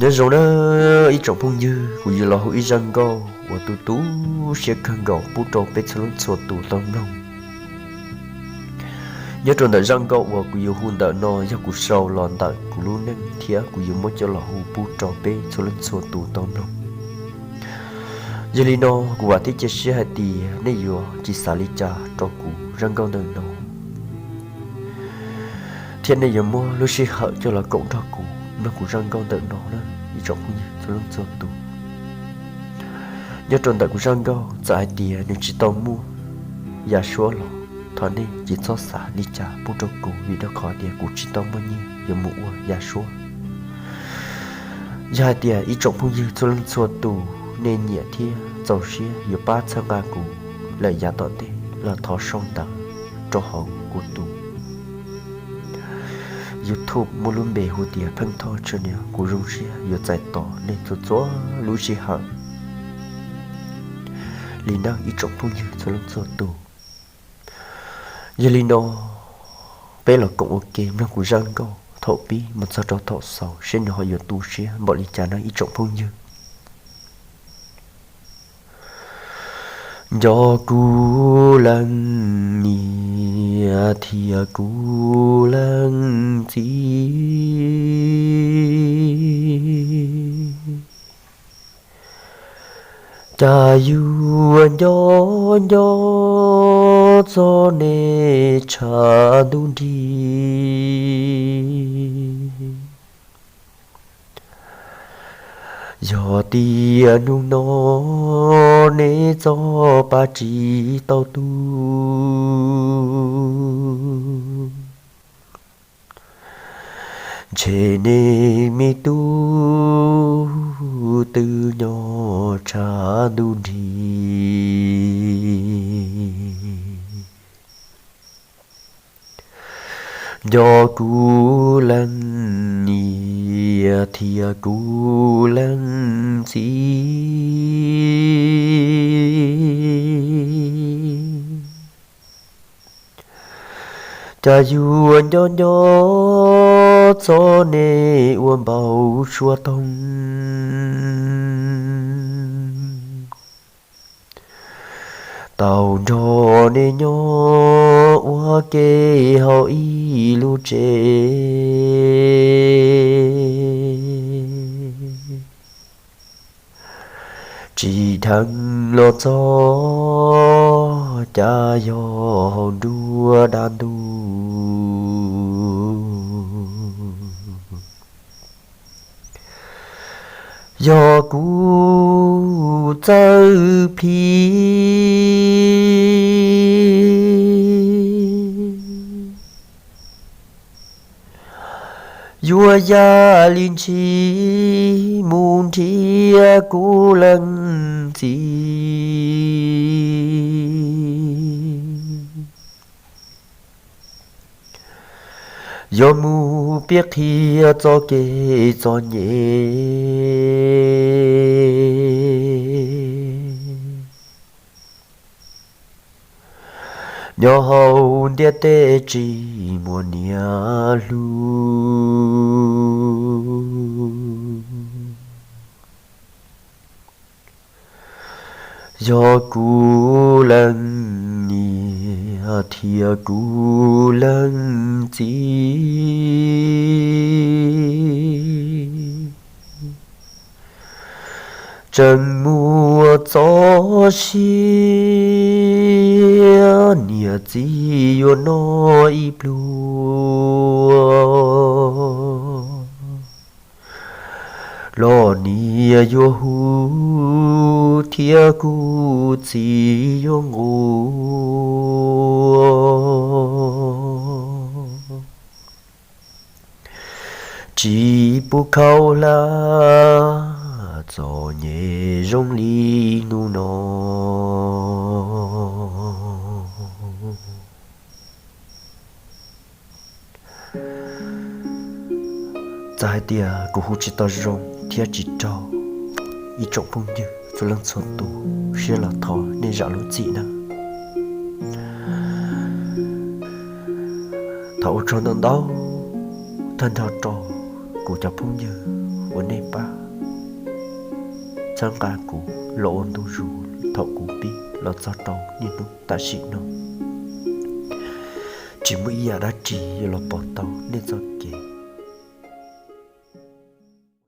Nyob zoo na ib tsoom phooj ywg, kuv yuav los hu ib zaj nkauj uas tu tu siab kawg nkaus pub rau peb txhua leej txhua tus tau mloog. Nyob rau ntawm zaj nkauj uas kuv yuav hu ntawm no yog kuv sau los ntawm kuv lub neej thiab kuv yuav muab coj los hu pub rau peb txhua leej txhua tus tau mloog. Yog li no, kuv vam thiab cia siab hais tias nej yuav tsis xav li cas rau kuv zaj nkauj ntawm no, thiab nej yuav muab lub sij hawm coj los koom nrog kuv mloog kuv zaj nkauj ntawm no na ib tsoom phooj ywg txhua leej txhua tus. Nyob rau ntawm kuv zaj nkauj, txawm hais tias nws tsis tau muaj ya suab los thov nej tsis txhob xav li cas pub rau kuv, vim rau qhov tias kuv tsis tau muaj nyiaj yuav mus ua ya suab. Yog hais tias ib tsoom phooj ywg txhua leej txhua tus nej nyiam thiab txaus siab yuav pab txhawb nqa kuv lawm yav tom ntej los thov sau ntawv rau hauv kuv tus YouTube muaj lub npe hu tias Pheej Thoj Channel, kuv zoo siab yuav txais tos nej txhua txhua lub sij hawm li nawb ib tsoom phooj ywg txhua leej txhua tus. Yog li no, peb los koom ua ke mloog kuv zaj nkauj thaum pib mus txog rau thaum xaus seb nws ho yuav tu siab npaum li cas nawb ib tsoom phooj ywg. Nco kuv leej niam thiab kuv leej txiv, cas yuav nco nco txog nej tshav ntuj nrig. Yog tias hnub no nej txoj pa tsis tau tu, ntshe nej me tub twb nyob tshav ntuj nrig. Nco kuv leej niam thiab kuv leej txiv, cas yuav nco nco txog nej ua npau suav toog, tau nrog nej nyob ua ke hauv ib lub tsev. Tsis dheev los txog cas yog hauv nruab dab ntub, yog kuv txawj plhis yuav ya li ntshis mus nrhiav kuv leej txiv. Yuav mus piav qhia txoj kev txom nyem nyob hauv ntiaj teb tsis muaj niam hluas. Yog kuv leej niam thiab kuv leej txiv tseem muaj txoj sia, niam txiv yuav noj ib pluag, los niam yuav hu thiab kuv txiv yuav nquag. Tsis pub khaub hlab txom nyem zoo li hnub no. Txawm hais tias kuv hu tsis tau zoo thiab tsis raug, ib tsoom phooj ywg txhua leej txhua tus siab los thov nej zam lub txim nawb. Thov ua tsaug ntau ntau tag nrho rau kuv cov phooj ywg uas nej pab txhawb nqa kuv los ua ntu zus thaum kuv pib los txog rau niaj hnub tam sim no. Tsis muaj ib yam dab tsi yuav los pov tau nej txoj kev